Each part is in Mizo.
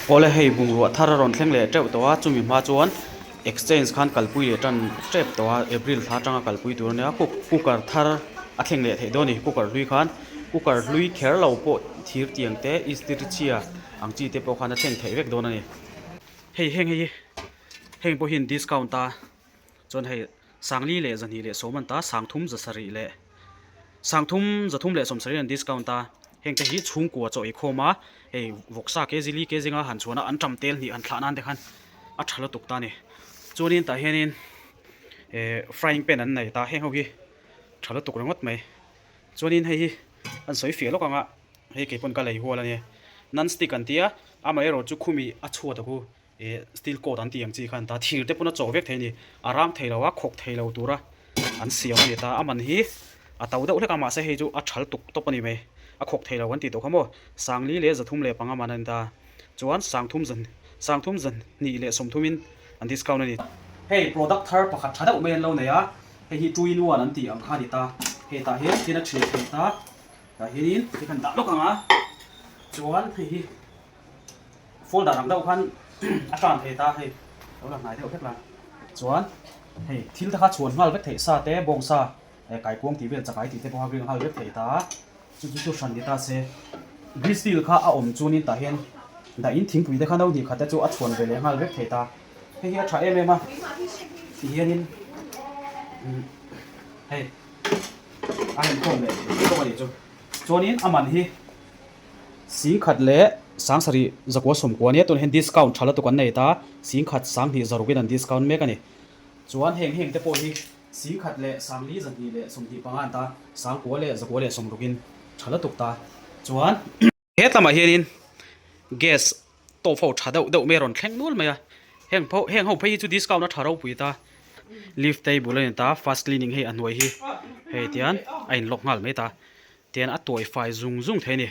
Awle hei bungrua thar a rawn thleng leh teuh tawh a, chumi hma chuan exchange khan kalpui leh tan tep tawh a, April thla atanga kalpui tur a nia, cook cooker thar a thleng leh theih dawn a ni, cooker hlui khan cooker hlui kher lo pawh thir tiang te istiri chhia ang chi te pawh khan a thleng theih vek dawn a ni. Hei heng hei hi heng pawh hian discount a chuan hei sangli leh zahnih leh sawm a ni ta sangthum zasarih leh sangthum zathum leh sawmsarih an discount a heng te hi chhungkua chaw ei khawm a hei vawksa kg li kg nga han chhuan a an tam tel hnih han thlah nan te khan a tha lutuk ta a ni chuanin tah hianin eh frying pan an nei ta heng ho hi tha lutuk ringawt mai chuanin hei hi an sawi fiah lawk ang a hei kei pawn ka lei hual a ni non stick an tia amaherawh chu khumi a chhuat a khu Ih steel coat an tih ang chi khan ta thir te pawn a chawh vek thei a ni a rang thei lo a khawk thei lo tura an siam a ni ta a man hi a to deuh hlek a mahse hei chu a thal tuk tawp a ni mai a khawk thei lo an tih tawh kha maw sangli leh 305 man a ni ta chuan sangthum zan sangthum zan hnih leh sawmthum in an discount a ni. Hei product thar pakhat tha deuh mai an lo nei a hei hi two in one an tih ang kha a ni ta hei tah hian thil a thian thei ta tah hianin hei kan dah lawk ang a chuan hei hi. Folder ang deuh khan a tan thei ta hei lo la hnai deuh hlek la chuan hei thil te kha chhuan nghal vek theih sa te bawng sa eh kaikuang tih vel chakai tih te pawh kha ring nghal vek thei ta chu chu chu hran ni ta se green steel kha a awm chuanin tah hian dah in thingpui te kha no hnih khat te chu a chhuan ve leh nghal vek thei ta hei hi a tha em em a ti hianin hei a inkhawm leh thei bawk a nih chu chuanin a man hi. Singkhat leh sangsarih zakua sawmkua ania tunah hian discount tha lutuk an nei ta, singkhat sanghnih zarukin an discount mek a ni. Chuan heng heng te pawh hi singkhat leh sangli zahnih leh 25 an ta, sangkua leh zakua leh sawmrukin tha lutuk ta. Chuan hetlamah hianin gas stove ho tha deuh deuh mai a rawn thleng nual mai a, heng pawh heng ho phei hi chu discount a tha ropui ta, lift table a ni ta, fast cleaning hei a hnuai hi hei tian a in lock nghal mai ta. Tian a tuai fai zung zung thei a ni.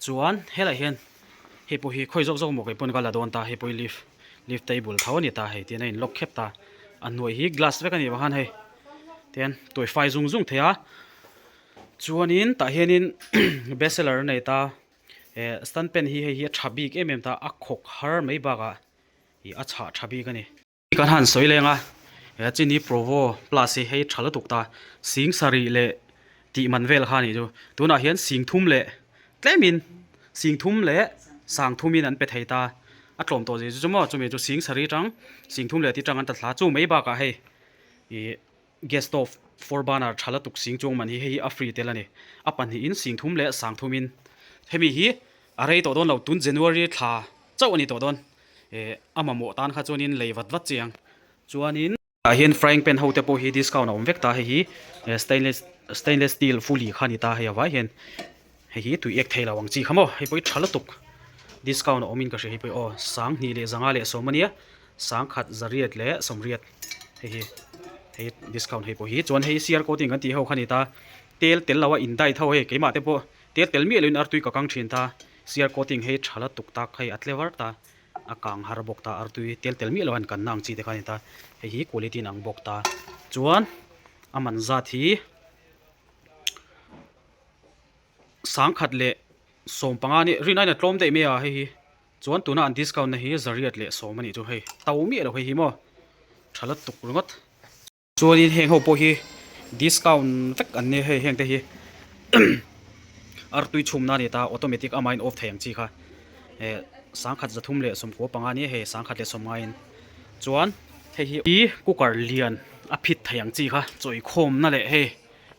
Chuan helaiah hian hei pawh hi khawi zawk zawk maw kei pawn ka la dawn ta hei pawh hi lift lift table tho a ni ta hei tian a in lock khep ta a hnuai hi glass vek a nih vang khan hei tian tuai fai zung zung thei a chuanin tah hianin best seller a nei ta eh stand pen hi hei hi a tha bik em em ta a khawk har mai bakah ih a chhah tha bik a ni. Kan han sawi leng a, he chini provo plus hi hei tha lutuk ta, sing sarih leh tih man vel kha a nih chu, tunah hian sing thum leh tlemin sing thum leh sang thumin an pe thei ta, a tlawm tawh zia chu chu maw chumi chu sing sarih tang sing thum leh tih tang an ta thla, chu mai bakah hei ih gas stove four burner tha lutuk sing chuang man hi hei hi a free tel a ni, a pahnihin sing thum leh sang thumin hemi hi a rei tawh dawn lo tun January thla chauh a ni tawh dawn. Eh a mamawh tan kha chuanin lei vat vat chiang chuanin tah hian frying pan ho te pawh hi discount a awm vek ta hei hi eh stainless stainless steel fully kha a ni ta hei avai hian hei hi tui ek thei lo ang chi kha maw hei pawh hi tha lutuk discount a awm in ka hria hei pawh hi aw sanghnih leh zanga leh sawm ania sangkhat zariat leh sawmriat hei hi hei discount hei pawh hi chuan hei siar coating kan tih ho kha a ni ta tel tel lo a in diet ho hei keimah te pawh tel tel miah loin artui ka kang thin ta. Siar coating hei tha la tuk tak hei a tle var ta a kang har bawk ta artui tel tel miah lo hian kan na ang chi te kha a ni ta hei hi quality in ang bawk ta chuan a man zat hi sangkhat leh 15 a nih rin aiin a tlawm daih mai a hei hi chuan tuna an discount na hi zariat leh sawm a nih chu hei to miah lo hei hi maw tha la tuk ringawt. Chuanin heng ho pawh hi discount vek an nia hei heng te hi artui chhumna a ni ta automatic amah in off thei ang chi kha eh sangkhat zathum leh 95 a nia hei sangkhat leh sawmngai in chuan hei hi cooker lian a phit thei ang chi kha chawikhawmna leh hei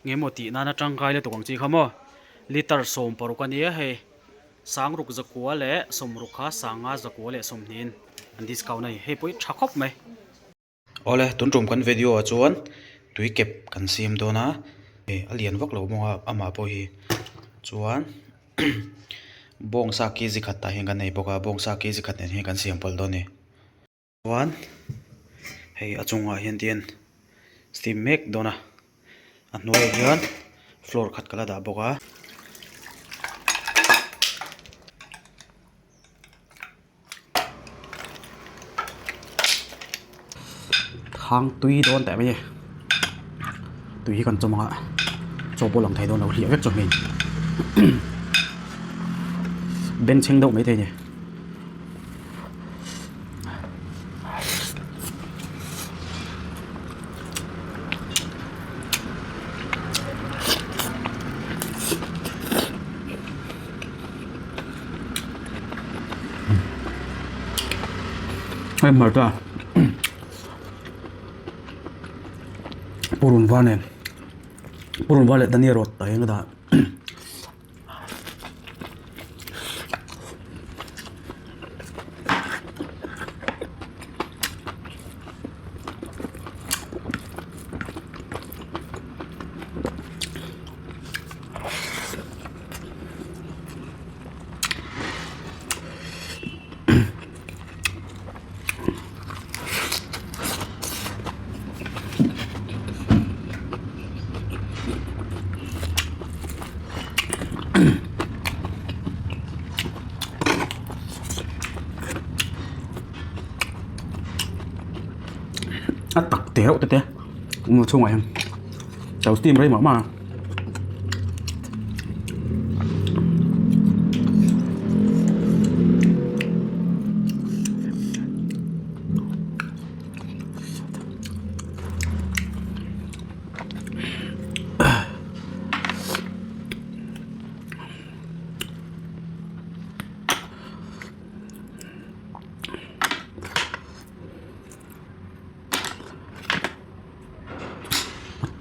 nge maw tih nana tangkai lutuk ang chi kha maw litre 16 a nia hei sangruk zakua leh sawmruk kha sanga zakua leh 20 in an discount a ni hei pawh hi tha khawp mai. Awle tun tum kan video ah chuan tui kep kan siam dawn a eh a lian vak lo bawk a amah pawh hi chuan bawngsa kg khat tah hian kan nei bawk a bawngsa kg khat nen hian kan siam pawlh dawn a ni chuan hei a chungah hian tian steam mek dawn a. A hnuaiah hian floor khat ka la dah bawk a. Thang tui dawn teh mai a ni tui hi kan chawm ang a chaw pawh lang thei dawn lo hliah vek chaw hmel bengchheng deuh maithei a ni. Hei hmarcha purun var nen purun var leh dania rawt tah hian ka dah. A tak teh reuh te te a chhungah hian lo steam rei mah mah a.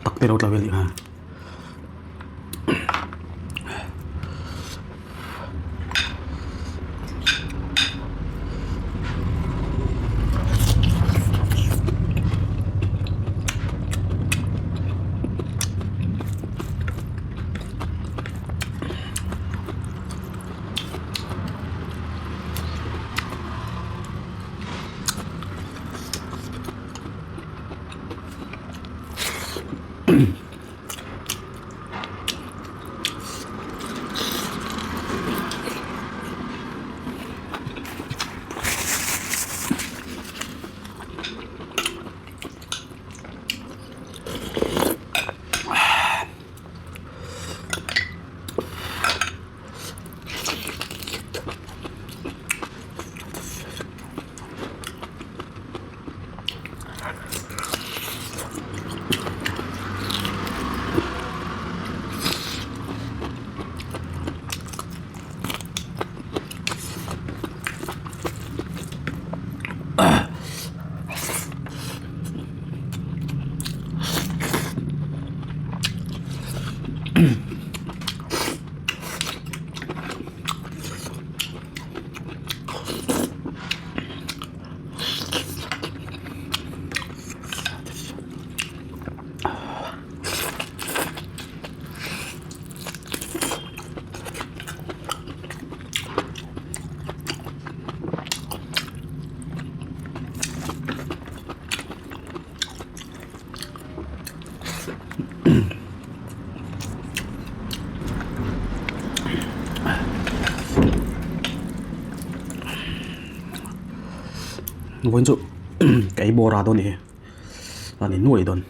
Tak te lo tla vel a. Vawiin chu ka ei bawr a dawn nih hi a ni nuai dawn.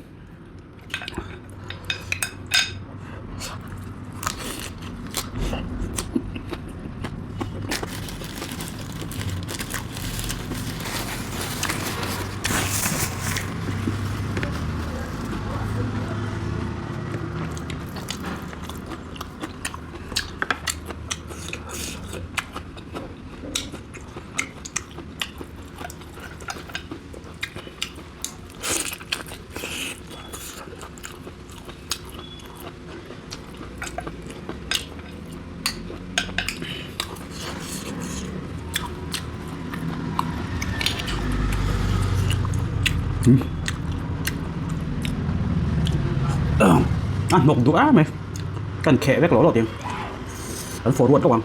A hnawk duh em mai kan kheh vek lo lo tih an forward lawk ang.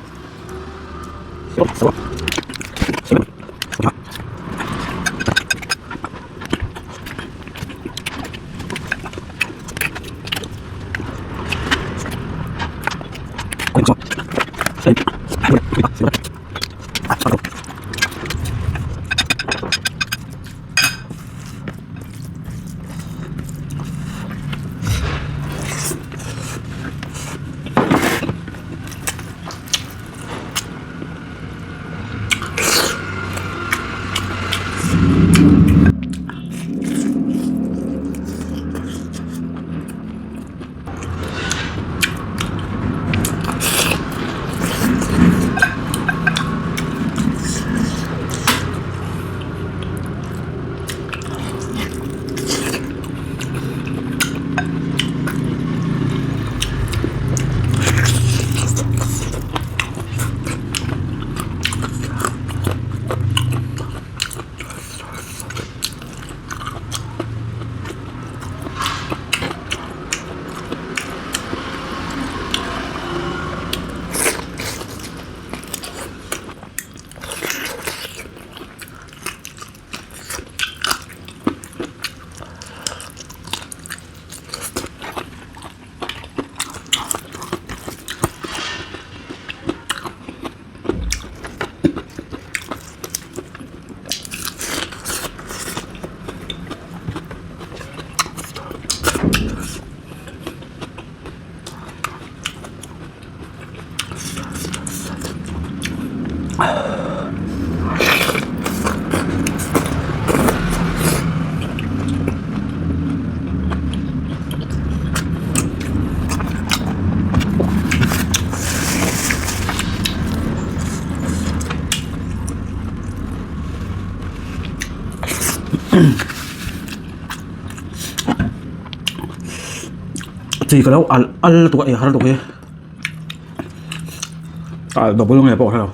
Chi ka lo alh al lutuk a ei har lutuk hi a alh double nge pawh ka hrelo.